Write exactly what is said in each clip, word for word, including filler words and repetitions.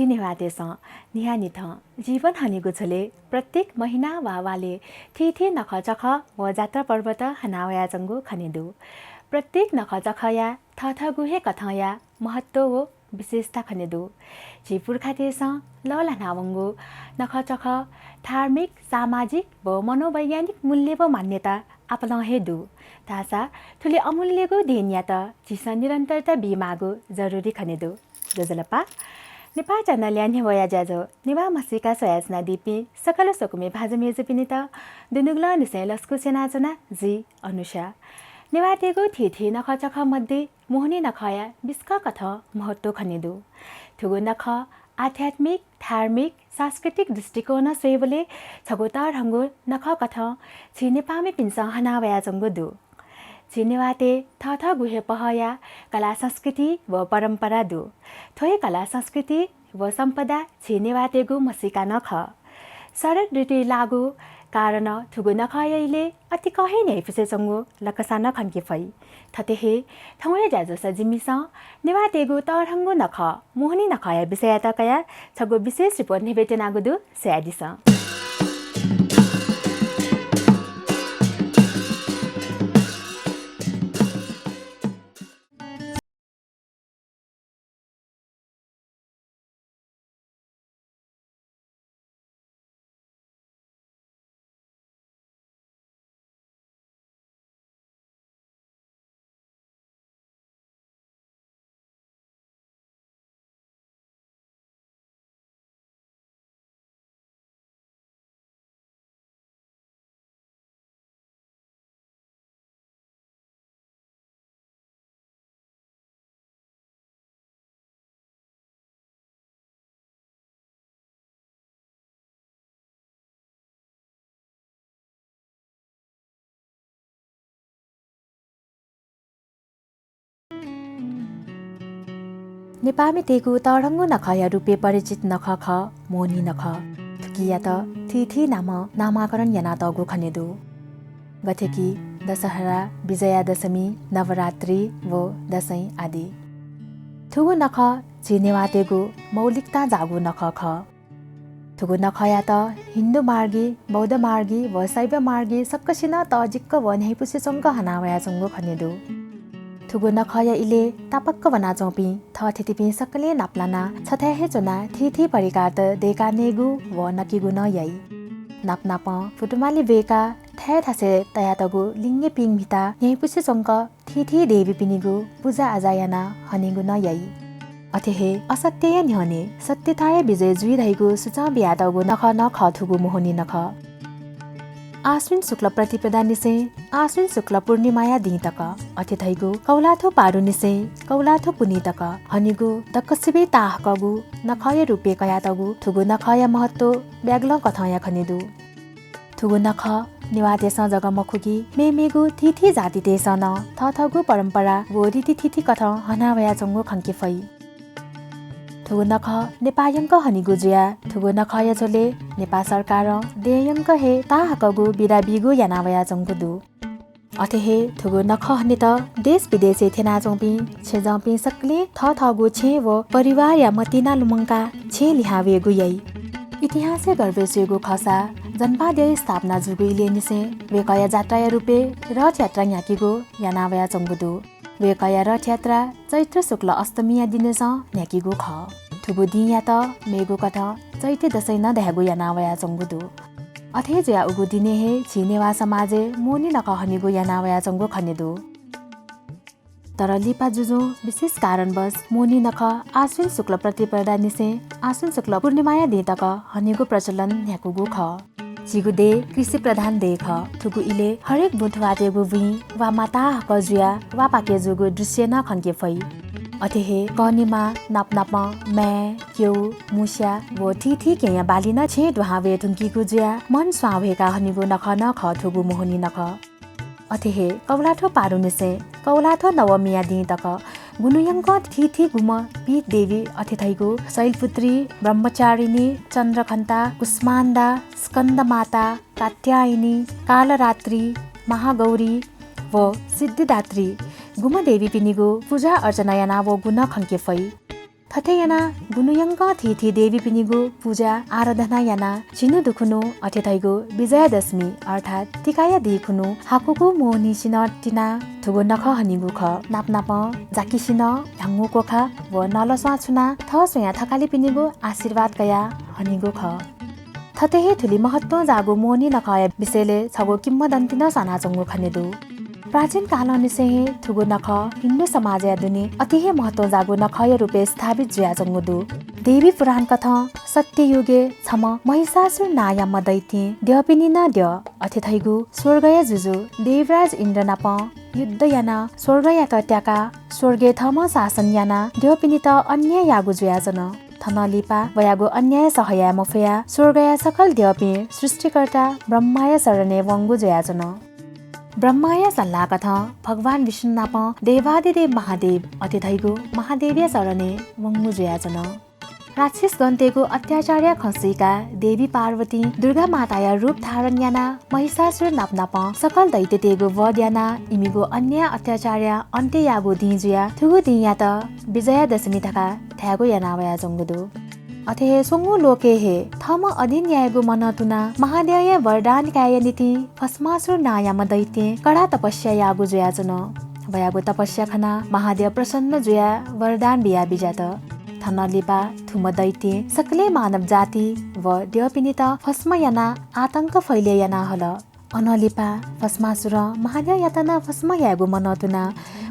झी नेवाःतय्‌सं न्हियान्हिथं जीवन हनीगु झ्वलय् प्रत्येक महिना वा वालय् थीथी नखःचखः व जात्रा पर्वत हनावयाच्वंगु खने दु। प्रत्येक नखःचखःया थःथःगु हे कथंया महत्व व विशेषता खने दु। झी पुर्खातय्‌सं लःल्हानावंगु नखःचखः धार्मिक, सामाजिक व मनोवैज्ञानिक मूल्य व मान्यता आपालं हे दु। धाःसा थुलि अमूल्यगु देनयात झीसं निरन्तरता बीमाःगु जरुरी खने दु। ज्वजलपा। नेपाः च्यानलया न्ह्यब्वया ज्याझ्वः नेवाः म्हसीका स्वयाच्वनादीपिं सकल स्वकुमि भाजु मय्‌जुपिनित दुनुगलंनिसें लसकुस यानाच्वना, जि अनुषा। नेवाःतय्‌गु थीथी नखःचखः मध्ये मोहनी नखःया बिस्कं कथं महत्व खने दु। थुगु नखः आध्यात्मिक, धार्मिक, सांस्कृतिक दृष्टिकोणं स्वयेबलय् छगू तःधंगु नखः कथं झी नेपाःमिपिन्सं हनावयाच्वंगु दु। झी नेवाःतय् थःथःगु हे पहःया कला संस्कृति व परम्परा दु। थ्व हे कला संस्कृति व सम्पदा झी नेवाःतय्‌गु म्हसीका नं खः। शरद ऋतुइ लाःगु कारणं थुगु नखःया इलय् अतिकं हे न्ह्याइपुसे च्वंगु लकसां नं खंके फइ। थथे हे थौंया ज्याझ्वलय् जिमिसं नेवाःतय्‌गु तःधंगु नखः मोहनी नखःया विषययात कयाः छगू विशेष रिपोर्ट न्ह्यब्वयेत्यनागु दु, स्वयादिसँ। नेपाःमितय्‌गु तःधंगु नखःया रूपय् परिचित नखः खः मोहनी नखः। थुकियात थीथी नामं नामाकरण यानातःगु खने दु। गथे कि दशहरा, विजयादशमी, नवरात्रि व दशैं आदि। थुगु नखः झी नेवाःतय्‌गु मौलिकतां जाःगु नखः खः। थुगु नखःयात हिन्दू मार्गी, बौद्ध मार्गी व शैव मार्गी सकसिनं तःजिक्क व न्ह्याइपुसे च्वंक हनावयाच्वंगु खने दु। थुगु नखःया इलय् तापाक्क वनाच्वंपिं थःथितिपिं सकलें नापलानाः छथाय् हे च्वनाः थीथी परिकारत दय्‌का नयेगु व नकेगु नं याइ। नापनापं फुतुमाली ब्वय्‌काः थाय् थासय् तयातःगु लिङय् पिं म्हिताः न्ह्याइपुसे च्वंक थीथी देवीपिनिगु पुजा आजा यानाः हनेगु नं याइ। अथे हे असत्यया न्ह्यःने सत्यताया विजय जुइ धइगु सुचं बियातःगु नखः नं खः थुगु मोहनी नखः। आश्विन शुक्ल प्रतिपदा निसें आश्विन शुक्ल पूर्णिमाया दिं तक, अथे धइगु कौलाथ्व पारुनिसें कौलाथ्व पुन्हि तक हनेगु दक्वसिबय् ताहाकःगु नखःया रूपय् कयातःगु थुगु नखःया महत्व ब्यागलं कथंया खने दु। थुगु नखः नेवाःतय्‌सं जक मखु कि मेमेगु थीथी जातितय्‌सं नं थःथःगु परम्परा व रीतिथिति कथं हनावयाच्वंगु खंके फइ। थुगु नखः नेपाः यंक हनीगु जुयाः थुगु नखःया झ्वलय् नेपाः सरकारं देय् यंक हे ताहाकःगु बिदा बीगु यानावयाच्वंगु दु। अथे हे थुगु नखः हनेत देश विदेशय् थ्यनाच्वंपिं छेँजःपिं सकलें थःथःगु छेँ व परिवारया मतिना लुमंकाः छेँ लिहां वयेगु याइ। इतिहासय् गर्भय् स्वयेगु खःसा जनपादया स्थापना जूगु इलय् निसें वय्‌कःया जात्राया रूपय् रथयात्रा न्ह्याकेगु यानावयाच्वंगु दु। वय्‌कःया रथयात्रा चैत्र शुक्ल अष्टमीया दिनय्‌सं न्ह्याकेगु खः। थुगु दिंयात मेगु कथं चैते दशैं नं धायेगु यानावयाच्वंगु दु। अथे जुयाः उगु दिनय् हे झी नेवाः समाजय् मोहनी नखः हनेगु यानावयाच्वंगु खने दु। तर लिपा जुजुं विशेष कारणवश मोहनी नखः आश्विन शुक्ल प्रतिपदा निसें आश्विन शुक्ल पूर्णिमाया दिं तक हनेगु प्रचलन न्ह्याकूगु खः। झीगु देय् कृषि प्रधान देय् खः। थुगु इलय् हरेक बुँथुवाःतय्‌गु बुँइ वामा ताहाकः जुयाः वा पाके जूगु दृश्य नं खंके फइ। अथे हे कनिमा नापनापं माय्, क्यउ, मुस्या व थीथी केहेँया बाली नं छेँय् दुहां वये धुंकीगु जुयाः मन स्वां ह्वय्‌का हनीगु नखः नं खः थुगु मोहनी नखः। अथे हे कौलाथ्व पारुनिसें कौलाथ्व नवमीया दिं तक गुन्हु यंकं थीथी गुम्ह पीठ देवी अथे धइगु शैलपुत्री, ब्रह्मचारिणी, चन्द्रघण्टा, कुष्माण्डा, स्कन्दमाता, कात्यायनी, कालरात्रि, महागौरी व सिद्धिदात्री गुम्ह देवीपिनिगु पुजा अर्चना यानावःगु नं खंके फइ। थथे यानाः गुन्हु यंकं थीथी देवीपिनिगु पुजा आराधना यानाः झिन्हु दुखुन्हु अथे धइगु विजयादशमी अर्थात् तिकाया दिं खुन्हु हाकुगु मोहनिसिनं तिनाः थुगु नखः हनीगु खः। नापनापं जाकिसिनं ह्याउँगु क्वखा व नलस्वां छुनाः थः स्वयां थकालिपिनिगु आशीर्वाद कयाः हनीगु खः। थथे हे थुलि महत्वं जाःगु मोहनी नखःया विषयलय् छगू किंवदन्ती नं स्वानाच्वंगु खने दु। प्राचीन कालंनिसें हे थुगु नखः हिन्दू समाजया दुने अति हे महत्वं जाःगु नखःया रूपय् स्थापित जुयाच्वंगु दु। देवी पुराण कथं सत्ययुगय् छम्ह महिषासुर नांयाम्ह दैत्यं द्यःपिनि नं द्यः, अथे धइगु स्वर्गया जुजु देवराज इन्द्र नाप युद्ध यानाः स्वर्गयात त्याकाः स्वर्गय् थःम्हं शासन यानाः द्यःपिनित अन्याय याःगु जुयाच्वन। थनं लिपा वयागु अन्याय सह याये मफयाः स्वर्गया सकल द्यःपिं सृष्टिकर्ता ब्रह्माया शरणय् वंगु जुयाच्वन। ब्रह्माया सल्लाह कथं भगवान विष्णु नाप देवादिदेव महादेव अथे धइगु महादेवया शरणय् वंगु जुयाच्वन। राक्षसगणतय्गु अत्याचारया खँ सीकाः देवी पार्वतीं दुर्गा माताया रूप धारण यानाः महिषासुर नापनापं सकल दैत्यतय्गु वध यानाः इमिगु अन्याय अत्याचारया अन्त्य याःगु दिं जुयाः थुगु दिंयात विजयादशमी धकाः धायेगु याना वयाच्वंगु दु। अथे हे स्वंगू लोकय् हे थःम्हं अधीन यायेगु मनं तुनाः महाद्यःया वरदान कायेया निंतिं भस्मासुर नांयाम्ह दैत्यं कडा तपस्या याःगु जुयाच्वन। वयागु तपस्या खनाः महाद्यः प्रसन्न जुयाः वरदान बिया बिज्यात। थनं लिपा थुम्ह दैत्यं सकलें मानव जाति व द्यःपिनित भस्म यानाः आतंक फैले याना हल। अनं लिपा भस्मासुरं महाद्यःयात नं भस्म यायेगु मनं तुना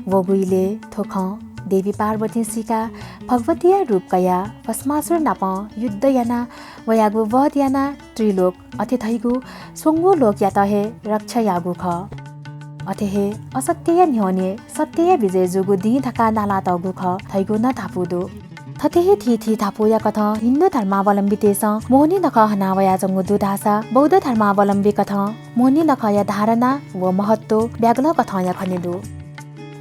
वःगु इलय् थ्व खँ देवी पार्वतीं सीकाः भगवतीया रूप कयाः भस्मासुर नाप युद्ध यानाः वयागु वध यानाः त्रिलोक अथे धइगु स्वंगू लोकयात हे रक्षा याःगु खः। अथे हे असत्यया न्ह्यःने सत्यया विजय जूगु दिं धकाः नालातःगु खः धइगु नं धापू दु। थथे हे थीथी धापूया कथं हिन्दू धर्मावलम्बीतय्सं मोहनी नखः हना वयाच्वंगु दु धाःसा बौद्ध धर्मावलम्बी कथं मोहनी नखःया धारणा व महत्व ब्यागलं कथंया खने दु।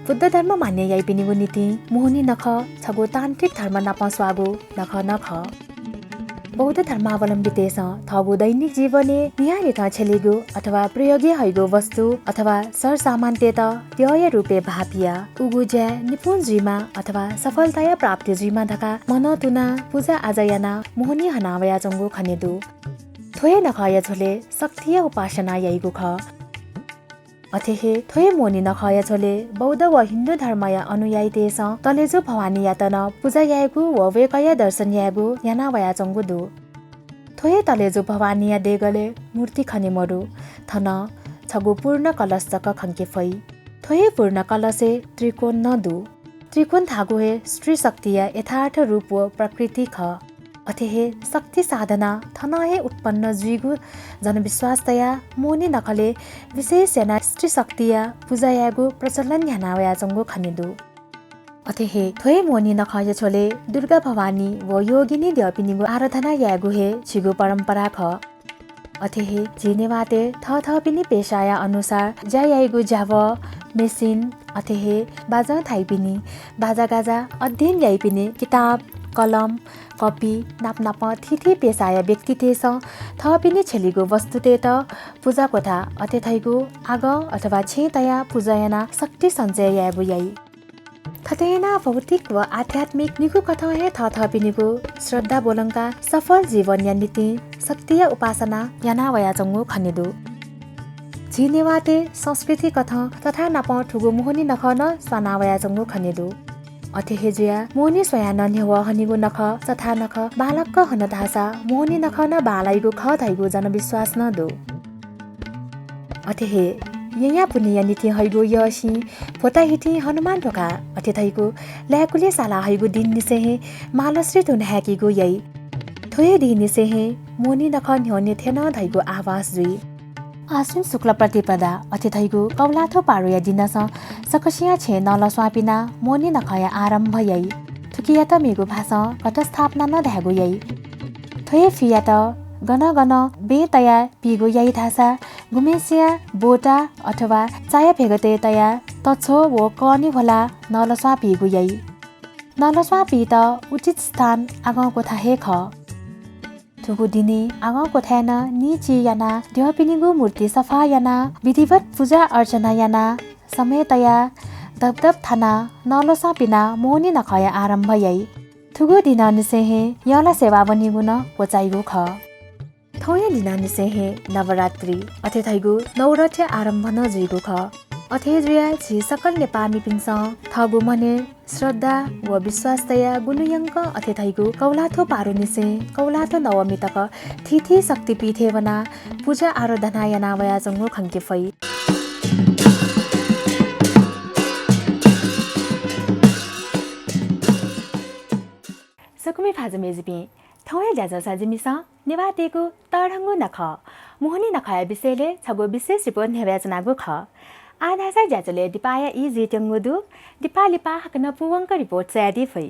बुद्ध धर्म मान्य याइपिनिगु निंतिं मोहनी नखः छगू तान्त्रिक धर्म नाप स्वाःगु नखः नं खः। बौद्ध धर्मावलम्बीतय्सं थःगु दैनिक जीवनय् न्हियान्हिथं छ्यलीगु अथवा प्रयोगय् हइगु वस्तु अथवा सरसामानतय्त द्यःया रूपय् भाःपियाः उगु ज्याय् निपुण जुइमा अथवा सफलताया प्राप्ति जुइमा धकाः मनं तुनाः पुजा आजा यानाः मोहनी हना वयाच्वंगु खने दु। थ्व हे नखःया झ्वलय् शक्तिया उपासना याइगु खः। अथे हे थ्व हे मोहनी नखःया झ्वलय् बौद्ध व हिन्दू धर्मया अनुयायीतय्सं तलेजु भवानीयात नं पुजा यायेगु व वय्कःया दर्शन यायेगु याना वयाच्वंगु दु। थ्व हे तलेजु भवानीया देगलय् मूर्ति खने मदु। थन छगू पूर्ण कलश जक खंके फइ। थ्व हे पूर्ण कलशय् त्रिकोण नं दु। त्रिकोण धाःगु हे स्त्री शक्तिया यथार्थ रूप व प्रकृति खः। अथे हे शक्ति साधना थनं हे उत्पन्न जुइगु जनविश्वास तयाः मोहनी नखलय् विशेष यानाः स्त्री शक्तिया पुजा यायेगु प्रचलन न्ह्याना वयाच्वंगु खने दु। अथे हे थ्व हे मोहनी नखःया झ्वलय् दुर्गा भवानी व योगिनी द्यःपिनिगु आराधना यायेगु हे झीगु परम्परा खः। अथे हे झी नेवाःतय् थःथःपिनि पेशाया अनुसार ज्या याइगु ज्यावः, मेसिन, अथे हे बाजं थाइपिनि, बाजागाजा, अध्ययन याइपिनि किताब, कलम, कपि नापनापं थीथी पेशाया व्यक्तितय्सं थःपिनि छ्यलीगु वस्तुतय्त पुजा क्वथा अथे धइगु आगः अथवा छेँय् तयाः पुजा यानाः शक्ति सञ्चय यायेगु याइ। थथे यानाः भौतिक व आध्यात्मिक निगू कथं हे थःथःपिनिगु श्रद्धा ब्वलंकाः सफल जीवनया निंतिं शक्तिया उपासना याना वयाच्वंगु खने दु। झी नेवाःतय् संस्कृति कथं चथानापं थुगु मोहनी नखः नं स्वाना वयाच्वंगु खने दु। अथे हे जुयाः मोहनी स्वयाः नं न्ह्यवः हनीगु नखः चथा नखः बांलाक हन धाःसा मोहनी नखः नं बांलाइगु खः धइगु जनविश्वास नं दु। अथे हे येँया पुन्हिया निंतिं हइगु यःसिं भ्वता हितिं हनुमान ध्वाखा अथे धइगु लाय्कुलि साला हइगु दिंनिसें हे मालश्री धुन हाय्कीगु याइ। थ्व हे दिंनिसें हे मोहनी नखः न्ह्यःने थ्यन धइगु आभास जुइ। आश्विन शुक्ल प्रतिपदा अथे धइगु कौलाथ्व पारुया दिनसं सकसियां छेँय् नलस्वां पिनाः मोहनी नखःया आरम्भ याइ। थुकियात मेगु भासं घटस्थापना नं धायेगु याइ। थ्व हे फियात गनं गनं बें तयाः पीगु याइ धाःसा गुम्हेसिया बोटा अथवा चाया भेगतय् तयाः तछ्व व कःनि ह्वलाः नलस्वां पीगु याइ। नलस्वां पीत उचित स्थान आगः क्वथा हे खः। थुगु दिने आगः क्वथाय् नं निं चिं यानाः द्यःपिनिगु मूर्ति सफा यानाः विधिवत पुजा अर्चना यानाः समय तयाः दपदप थानाः नलस्वां पिनाः मोहनी नखःया आरम्भ याइ। थुगु दिनंनिसें हे यंला सेवा वनीगु नं क्वचाइगु खः। थौंया दिनंनिसें हे नवरात्रि, अथे धइगु नवरात्रि आरम्भ नं जुइगु खः। अथे जुयाः झी सकल नेपाःमिपिन्सं थःगु मनय् श्रद्धा व विश्वास तयाः गुन्हु यंकं अथे धइगु कौलाथ्व पारुनिसें कौलाथ्व नवमी तक थीथी शक्तिपीठय् वनाः पुजा आराधना याना वयाच्वंगु खंके फइ। स्वकुमि भाजु मय्जुपिं, थौंया ज्याझ्वलय् जिमिसं नेवाःतय्गु तःधंगु नखः, मोहनी नखःया विषयलय् छगू विशेष रिपोर्ट न्ह्यब्वयाच्वनागु खः। आः धाःसा ज्याझ्वलय् दिपाया ई जुइत्यंगु दु। दिपा लिपा हाकनं पूवंक रिपोर्ट स्वयादी फइ।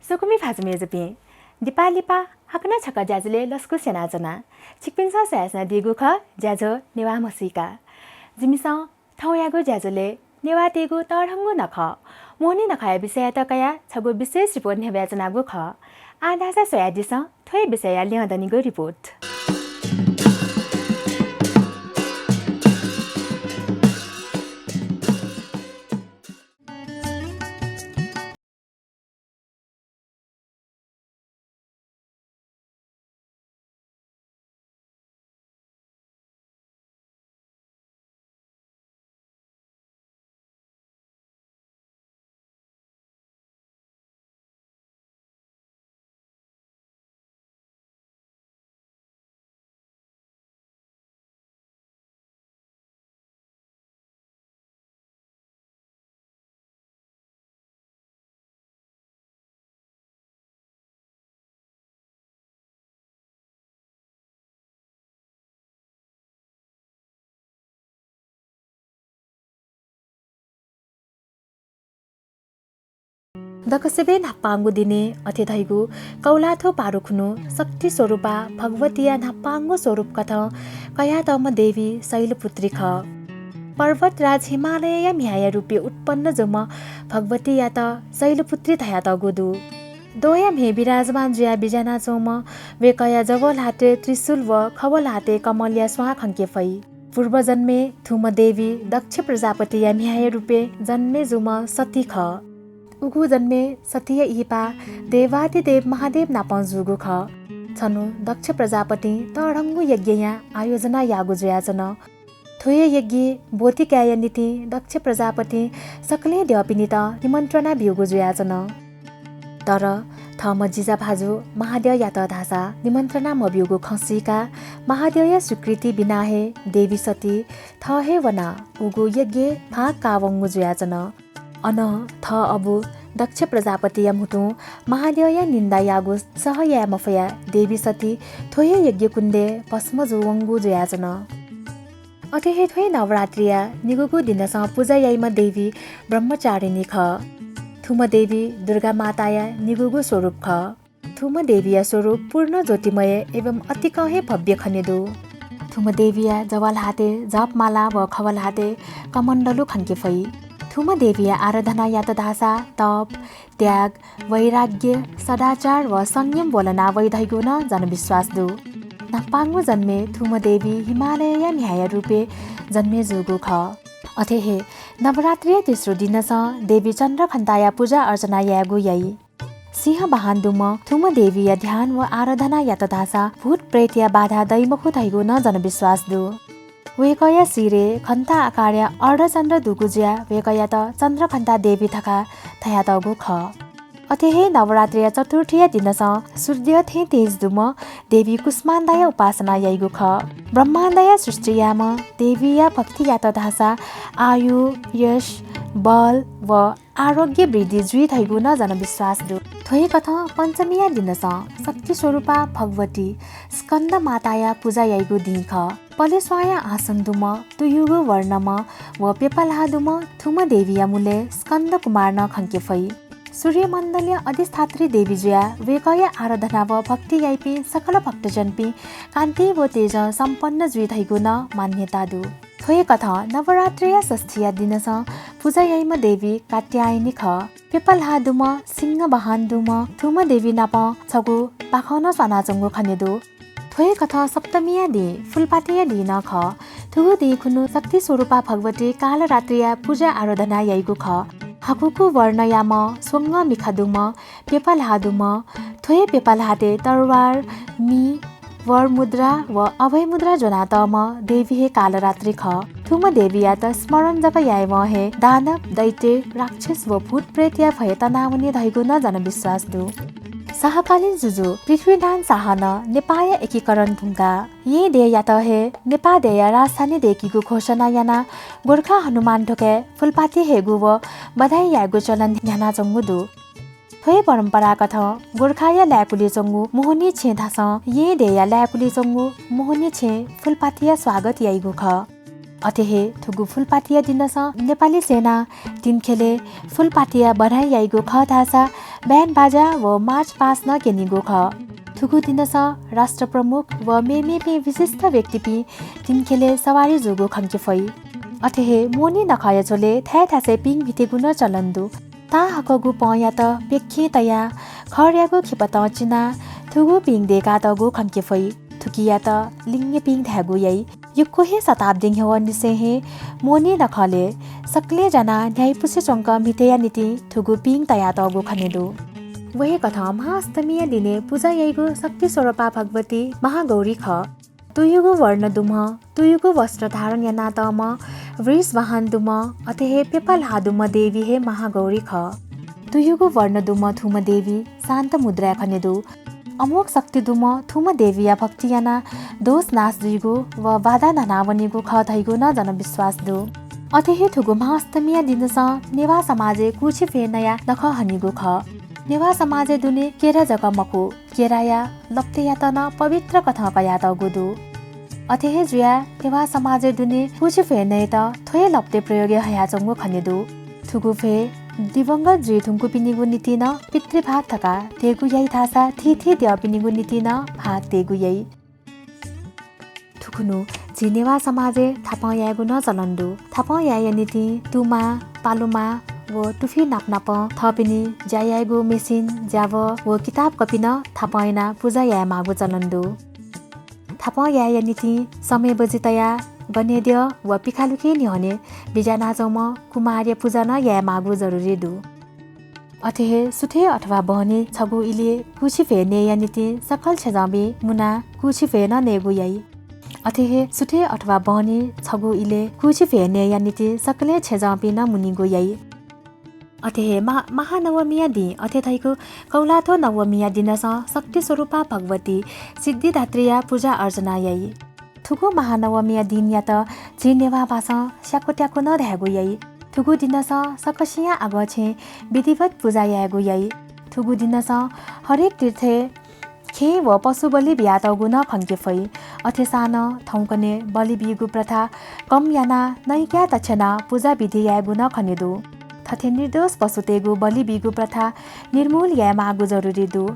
स्वकुमि भाजु मय्जुपिं, दिपा लिपा हाकनं छकः ज्याझ्वलय् लसकुस यानाच्वना। छिकपिन्सं स्वयाच्वनादीगु खः ज्याझ्वः नेवाः म्हसीका। जिमिसं थौंयागु ज्याझ्वलय् नेवाःतय्गु तःधंगु नखः, मोहनी नखःया विषययात कयाः छगू विशेष रिपोर्ट न्ह्यब्वयाच्वनागु खः। आः धाःसा स्वयादिसँ थ्व हे विषयया ल्यं दनिगु रिपोर्ट। दकसिबय् न्हापांगु दिनय् अथे धइगु कौलाथ्व पारु खुन्हु शक्ति स्वरूपा भगवतीया न्हापांगु स्वरूप कथं कयातःम्ह देवी शैलपुत्री खः। पर्वतराज हिमालयया म्ह्याय्या रूपय् उत्पन्न जूम्ह भगवतीयात शैलपुत्री धयातःगु दु। द्वहंया म्ह्यय् विराजमान जुयाः बिज्यानाच्वंम्ह वय्कःया जव ल्हातय् त्रिशूल व खव ल्हातय् कमलया स्वां खंके फइ। पूर्वजन्मय् थुम्ह देवी दक्ष प्रजापतिया म्ह्याय्या रूपय् जन्मे जूम्ह सती खः। उगु जन्मय् सतीया इहिपा देवादिदेव महादेव नाप जूगु खः। छन्हु दक्ष प्रजापतिं तःधंगु यज्ञया आयोजना याःगु जुयाच्वन। थ्व हे यज्ञय् ब्वति कायेया निंतिं दक्ष प्रजापतिं सकलें द्यःपिनित निमन्त्रणा ब्यूगु जुयाच्वन। तर थःम्ह जिजाभाजु महाद्यःयात धाःसा निमन्त्रणा मब्यूगु खँ सीकाः महाद्यःया स्वीकृति बिना हे देवी सती थः हे वनाः उगु यज्ञय् भाग काःवंगु जुयाच्वन। अनं थः अबु दक्ष प्रजापतिया म्हुतुं महाद्यःया निन्दा याःगु सह याये मफयाः देवी सती थ्व हे यज्ञकुण्डय् भस्म जूवंगु जुयाच्वन। अथे हे थ्व हे नवरात्रिया निगूगु दिनसं पुजा याइम्ह देवी ब्रह्मचारिणी खः। थुम्ह देवी दुर्गा माताया निगूगु स्वरूप खः। थुम्ह देवीया स्वरूप पूर्ण ज्योतिमय एवं अतिकं हे भव्य खने दु। थुम्ह देवीया जव ल्हातय् जपमाला व खव ल्हातय् कमण्डलु खंके फइ। थुम्ह देवीया आराधना यात धाःसा तप, त्याग, वैराग्य, सदाचार व संयम ब्वलना वइ धइगु नं जनविश्वास दु। न्हापांगु जन्मय् थुम्ह देवी हिमालयया म्ह्याय्या रूपय् जन्मे जूगु खः। अथे हे नवरात्रिया तेस्रो दिनसं देवी चन्द्रघण्टाया पुजा अर्चना यायेगु याइ। सिंह वाहन दुम्ह थुम्ह देवीया ध्यान व आराधना यात धाःसा भूत प्रेतया बाधा दइ मखु धइगु नं जनविश्वास दु। वय्कःया शिरय् घण्टा आकारया अर्धचन्द्र दुगु जुयाः वय्कःयात चन्द्रघण्टा देवी धकाः धयातःगु खः। अथे हे नवरात्रिया चतुर्थीया दिनसं सूर्य थें तेज दुम्ह देवी कुष्माण्डाया उपासना याइगु खः। ब्रह्माण्डया सृष्टि याःम्ह देवीया भक्ति यात धाःसा आयु, यश, बल व आरोग्य वृद्धि जुइ धइगु नं जनविश्वास दु। थ्व हे कथं पञ्चमीया दिनसं शक्ति स्वरूपा भगवती स्कन्द माताया पुजा याइगु दिं खः। पलेस्वांया आसन दुम्ह, तुयुगु वर्णम्ह व प्यपा ल्हाः दुम्ह थुम्ह देवीया मुलय् स्कन्द कुमार नं खंके फइ। सूर्यमण्डलया अधिष्ठात्री देवी जुयाः वय्कःया आराधना व भक्ति याइपिं सकल भक्तजनपिं कान्ति व तेजं सम्पन्न जुइ धइगु नं मान्यता दु। थ्व हे कथं नवरात्रिया षष्ठीया दिनसं पुजा याइम्ह देवी कात्यायनी खः। प्यपा ल्हाः दुम्ह, सिंह वाहन दुम्ह थुम्ह देवी नाप छगू पाखं नं स्वानाच्वंगु खने दु। थ्व हे कथं सप्तमीया दिं फुलपातिया दिं नं खः। थुगु दिं खुन्हु शक्ति स्वरूपा भगवती कालरात्रिया पुजा आराधना याइगु खः। हाकुगु वर्णयाम्ह, स्वंगः मिखा दुम्ह, प्यपा ल्हाः दुम्ह, थ्व हे प्यपा ल्हातय् तरवार, मि, वर मुद्रा व अभय मुद्रा ज्वनातःम्ह देवी हे कालरात्रि खः। थुम्ह देवीयात स्मरण जक यायेवं हे दानव, दैत्य, राक्षस व भूत प्रेतया भय तनावनी धइगु नं जनविश्वास दु। शाहकालीन जुजु पृथ्वीनारायण शाहं नेपाःया एकीकरण धुंकाः येँ देय्‌यात हे नेपाः देय्‌या राजधानी दय्‌कीगु घोषणा यानाः गोर्खा हनुमान ढोकाय् फुलपाति हयेगु व बधाई यायेगु चलन न्ह्यानाच्वंगु दु। थ्व हे परम्परा कथं गोर्खाया लाय्‌कुलय् च्वंगु मोहनी छेँ धाःसां येँ देय्‌या लाय्‌कुलय् च्वंगु मोहनी छेँ फुलपातिया स्वागत याइगु खः। अथे हे थुगु फुलपातिया दिनसं नेपाली सेनां तिनखेलय् फुलपातिया बधाई याइगु खः धाःसा band बाजा व march past नं क्यनीगु खः। थुगु दिनसं राष्ट्र प्रमुख व मेमेपिं विशिष्ट व्यक्तिपिं तिनखेलय् सवारी जूगु खंके फइ। अथे हे मोहनी नखःया झ्वलय् थाय् थासय् पिं म्हितेगु नं चलन दु। ताःहाकःगु पंयात प्यखें तयाः खरयागु खिपतं चिनाः थुगु पिं दय्‌कातःगु खंके फइ। थुकियात लिङ्गे पिं धायेगु याइ। यक्व हे शताब्दी न्ह्यवंनिसें हे मोहनी नखलय् सकलें ज्यानाः न्ह्याइपुसे च्वंक म्हितेया निंतिं थुगु पिं तयातःगु खने दु। व हे कथं महाअष्टमीया दिनय् पुजा याइगु शक्ति स्वरूपा भगवती महागौरी खः। तुयुगु वर्ण दुम्ह, तुयुगु वस्त्र धारण यानातःम्ह, वृष वाहन दुम्ह, अथे हे प्यपा ल्हाः दुम्ह देवी हे महागौरी खः। तुयुगु वर्ण दुम्ह थुम्ह देवी शान्त मुद्राय् खने दु। अमोघ शक्ति दुम्ह थुम्ह देवीया भक्ति यानाः दोष नाश जुइगु व बाधा न्ह्यानावनीगु खः धइगु नं जनविश्वास दु। अथे हे थुगु महाअष्टमीया दिनसं नेवाः समाजय् कुछि भ्वय् नयाः नखः हनीगु खः। नेवाः समाजय् दुने केरा जक मखु, केराया लप्तेयात नं पवित्र कथं कयातःगु दु। अथे हे जुयाः नेवाः समाजय् दुने कुछि भ्वय् नयेत थ्व हे लप्ते प्रयोगय् हयाच्वंगु खने दु। थुगु भ्वय् दिवंगत जुइ धुंकूपिनिगु निंतिं नं पितृभाग धकाः धयागु याइ धाःसा थीथी द्यःपिनिगु निंतिं नं भाग दयेगु याइ। थुकुन्हु झी नेवाः समाजय् थापं यायेगु नं चलन दु। थापं यायेया निंतिं तुमा, पालुमा व तुफि नाप नापं थःपिनि ज्या यायेगु मेसिन, ज्याभः व किताब कपि नं थापं यानाः पुजा यायेमाःगु चलन दु। थापं यायेया निंतिं समय बजि तयाः गनेद्यः व पिखालुखे न्ह्यःने बिज्यानाच्वंम्ह कुमारया पुजा नं यायेमाःगु जरुरी दु। अथे हे सुथय् अथवा बहनी छगू इलय् कुछि भ्वय् नयेया निंतिं सकल छेँजःपिं मुनाः कुछि भ्वय् नं नयेगु याइ। अथे हे सुथय् अथवा बहनी छगू इलय् कुछि भ्वय् नयेया निंतिं सकलें छेँजःपिं नं मुनीगु याइ। अथे हे मा-, महानवमीया दिं अथे धइगु कौलाथ्व नवमीया दिनसं शक्ति स्वरूपा भगवती सिद्धिदात्रीया पुजा अर्चना याइ। थुगु महानवमीया दिनयात झी नेवाः भासं स्याक्वत्याक्व नं धायेगु याइ। थुगु दिनसं सकसियां आगःछेँ विधिवत पुजा यायेगु याइ। थुगु दिनसं हरेक तीर्थय् खेँ व पशु बलि बियातःगु नं खंके फइ। अथेसां नं थौंकन्हय् बलि बीगु प्रथा कम यानाः नैक्या तछ्यानाः पुजा विधि यायेगु नं खने दु। थथे निर्दोष पशुतय्‌गु बलि बीगु प्रथा निर्मूल यायेमाःगु जरुरी दु।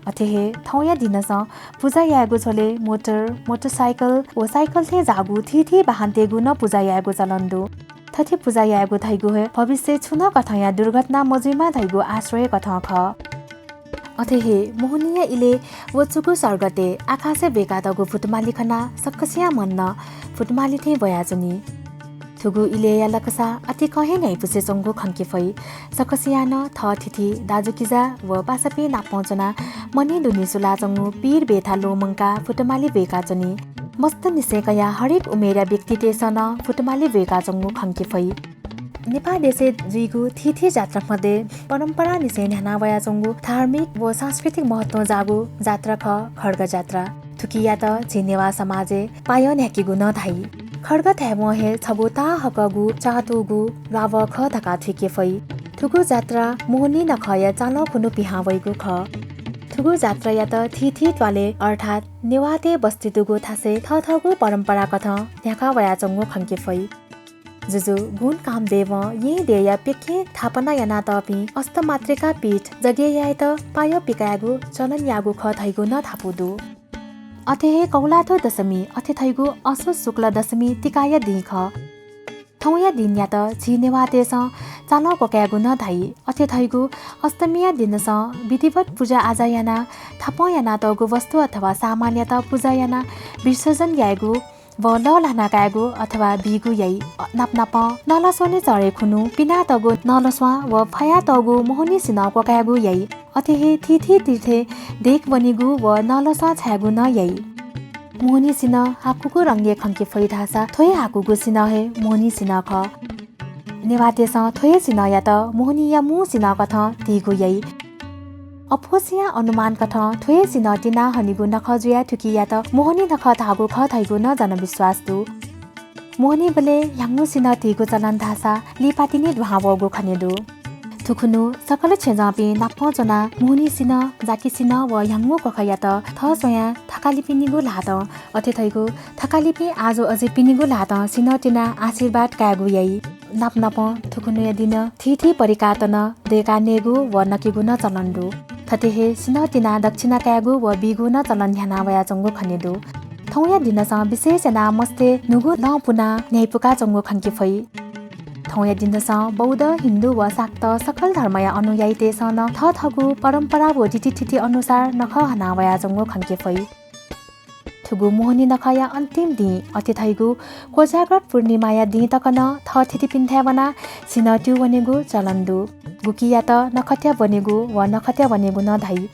अथे हे थौंया दिनसं पुजा यायेगु झ्वलय् मोटर, मोटरसाइकल व साइकल थें जाःगु थीथी वाहनतय्‌गु नं पुजा यायेगु चलन दु। थथे पुजा यायेगु धइगु हे भविष्यय् छुं नं कथंया दुर्घटना मजुइमा धइगु आश्रय कथं खः। अथे हे मोहनीया इलय् वचुगु सर्गतय् आकाशय् ब्वय्‌कातःगु भुतमाली खनाः सकसियां मन नं भुतमाली थें ब्वयाच्वनी। थुगु इलय्‌या लकसा अतिकं हे न्ह्याइपुसे च्वंगु खंके फइ। सकसियां नं थःथिति दाजुकिजा व पासापिं नाप च्वनाः मने दुने सुलाच्वंगु पीर बेथा ल्वःमंकाः भुतमाली ब्वय्‌काच्वनी। मस्तनिसें कयाः हरेक उमेरया व्यक्तितय्‌सं नं भुतमाली ब्वय्‌काच्वंगु खंके फइ। नेपाः देशय् जुइगु थीथी जात्रा मध्ये परम्परानिसें न्ह्याना वयाच्वंगु धार्मिक व सांस्कृतिक महत्वं जाःगु जात्रा खः खड्ग जात्रा। थुकियात झी नेवाः समाजय् पायः न्ह्याकेगु नं धाइ। खड्ग धायेवं हे छगू ताःहाकःगु चातुगु ल्वाभः खः धकाः थुइके फइ। थुगु जात्रा मोहनी नखःया चालं खुन्हु पिहां वइगु खः। थुगु जात्रायात थीथी त्वालय् अर्थात् नेवाःतय् बस्ती दुगु थासय् थःथःगु परम्परा कथं न्ह्याका वयाच्वंगु खंके फइ। जुजु गुण कामदेवं येँ देय्‌या प्यखें थापना यानातःपिं अष्टमातृका पीठ जग्ययाय्‌त पायः पिकायेगु चलन याःगु खः धइगु नं धापू दु। अथे हे कौलाथ्व दशमी अथे धइगु असोज शुक्ल दशमी तिकाया दिं खः। थौंया दिनयात झी नेवाःतय्‌सं चालं क्वकायेगु नं धाइ। अथे धइगु अष्टमीया दिनसं विधिवत पुजा आजा यानाः थापं यानातःगु वस्तु अथवा सामानयात पुजा यानाः विसर्जन यायेगु व लःल्हाना कायेगु अथवा बीगु याइ। नापनापं नलस्वांनि चढय् खुन्हु पिनातःगु नलस्वां व फयातःगु मोहनी सिन्हः क्वकायेगु याइ। अथे हे थीथी तीर्थय् देय्‌के वनेगु व नलस्वां छायेगु नं याइ। मोहनी सिन्हः हाकुगु रंगय् खंके फइ धाःसा थ्व हे हाकुगु सिन्हः हे मोहनी सिन्हः खः। नेवाःतय्‌सं थ्व हे सिन्हःयात मोहनीया मू सिन्हः कथं धइगु याइ। अप्वःसिया अनुमान कथं थ्व हे सिन्हः तिनाः हनीगु नखः जुयाः थुकियात मोहनी नखः धाःगु खः धइगु नं जनविश्वास दु। मोहनीबलय् ह्याउँगु सिन्हः धइगु चलन धाःसा लिपातिनि दुहां वःगु खने दु। थुखुन्हु सकल छेँजःपिं नापं च्वनाः मोहनी सिन्हः, जाकि सिन्हः व ह्याउँगु कखःयात थः स्वयाः थकालिपिनिगु ल्हातं, अथे धइगु थकालिपिं आजु अजु पिनिगु ल्हातं सिन्हः तिनाः आशीर्वाद कायेगु याइ। नापनापं थुखुन्हुया दिं थीथी परिकारत नं दय्‌का नयेगु व नकेगु नं चलन दु। थथे हे सिन्हः तिनाः दक्षिणा कायेगु व बीगु नं चलन न्ह्याना वयाच्वंगु खने दु। थौंया दिनसं विशेष यानाः मस्तय् न्हूगु लं पुनाः न्ह्याइपुका च्वंगु खंके फइ। थौंया दिनसं बौद्ध, हिन्दू व शाक्त सकल धर्मया अनुयायीतय्‌सं नं थःथःगु परम्परा व रीतिथिति अनुसार नखः हना वयाच्वंगु खंके फइ। थुगु मोहनी नखःया अन्तिम दिं अथे धइगु कोजाग्रत पूर्णिमाया दिं तक नं थःथितिपिन्थाय् वनाः सिन्हः त्यू वनेगु चलन दु। गुकियात नखःत्या ब्वनेगु व नखःत्या वनेगु नं धाइ।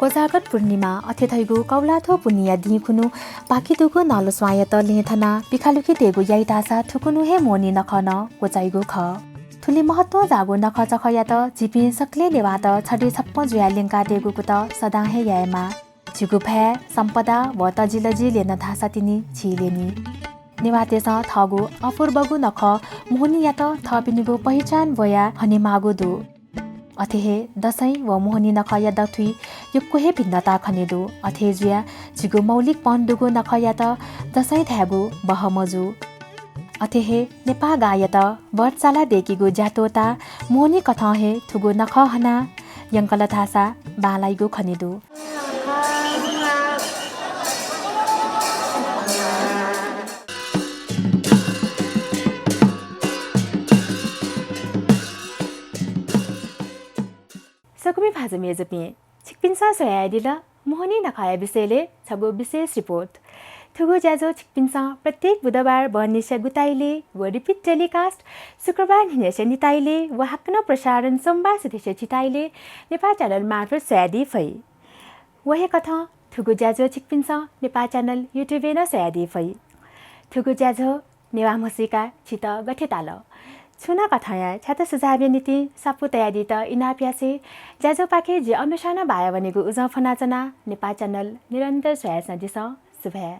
कोजाग्रत पूर्णिमा अथे धइगु कौलाथ्व पुन्हिया दिं खुन्हु बाकी दुगु नलस्वांयात लँय् थनाः पिखालुखी तयेगु याइ धाःसा थुखुन्हु हे मोहनी नखः नं क्वचाइगु खः। थुलि महत्वं जाःगु नखःचखःयात झीपिं सकलें नेवाःत छधी छप्पँ जुयाः ल्यंकातयेगु कुतः सदां हे यायेमाः। झीगु भाय्, सम्पदा व तजिलजि ल्यन धाःसा तिनि झी ल्यनी। नेवाःतय्‌सं थःगु अपूर्वगु नखः मोहनीयात थःपिनिगु पहिचान ब्वयाः हनेमाःगु दु। अथे हे दशैं व मोहनी नखःया दथुइ यक्व हे भिन्नता खने दु। अथे जुयाः झीगु मौलिक पहन दुगु नखःयात दशैं धायेगु बहः मजू। अथे हे नेपाःगाःयात बरचाला दय्‌केगु ज्यात्वःताः मोहनी कथं हे थुगु नखः हनाः यंकल धाःसा बांलाइगु खने दु। सकसिया भाजु मय्‌जुपिं, छिकपिन्सं स्वयादिल मोहनी नखःया विषयलय् छगू विशेष report। थुगु ज्याझ्वः छिकपिन्सं प्रत्येक बुधबार बहनिसिया गुताइलय् व repeat telecast शुक्रबार न्हिनसिया निताइलय् व हाकनं प्रसारण सोमबार सुथसिया झिताइलय् नेपाः channel मार्फत स्वयादी फइ। व हे कथं थुगु ज्याझ्वः छिकपिन्सं नेपाः channel YouTube-य् नं स्वयादी फइ। थुगु ज्याझ्वः नेवाः म्हसीका छित गथे ताल? छुं नं कथंया छ्यात सुझावया निंतिं सापु तयादीत इनाप यासें ज्याझ्वःपाखे जि अनुषां बाया वनेगु उजं फ्वनाच्वना। नेपाः channel निरन्तर स्वयाच्वनादिसँ। सुभाय्।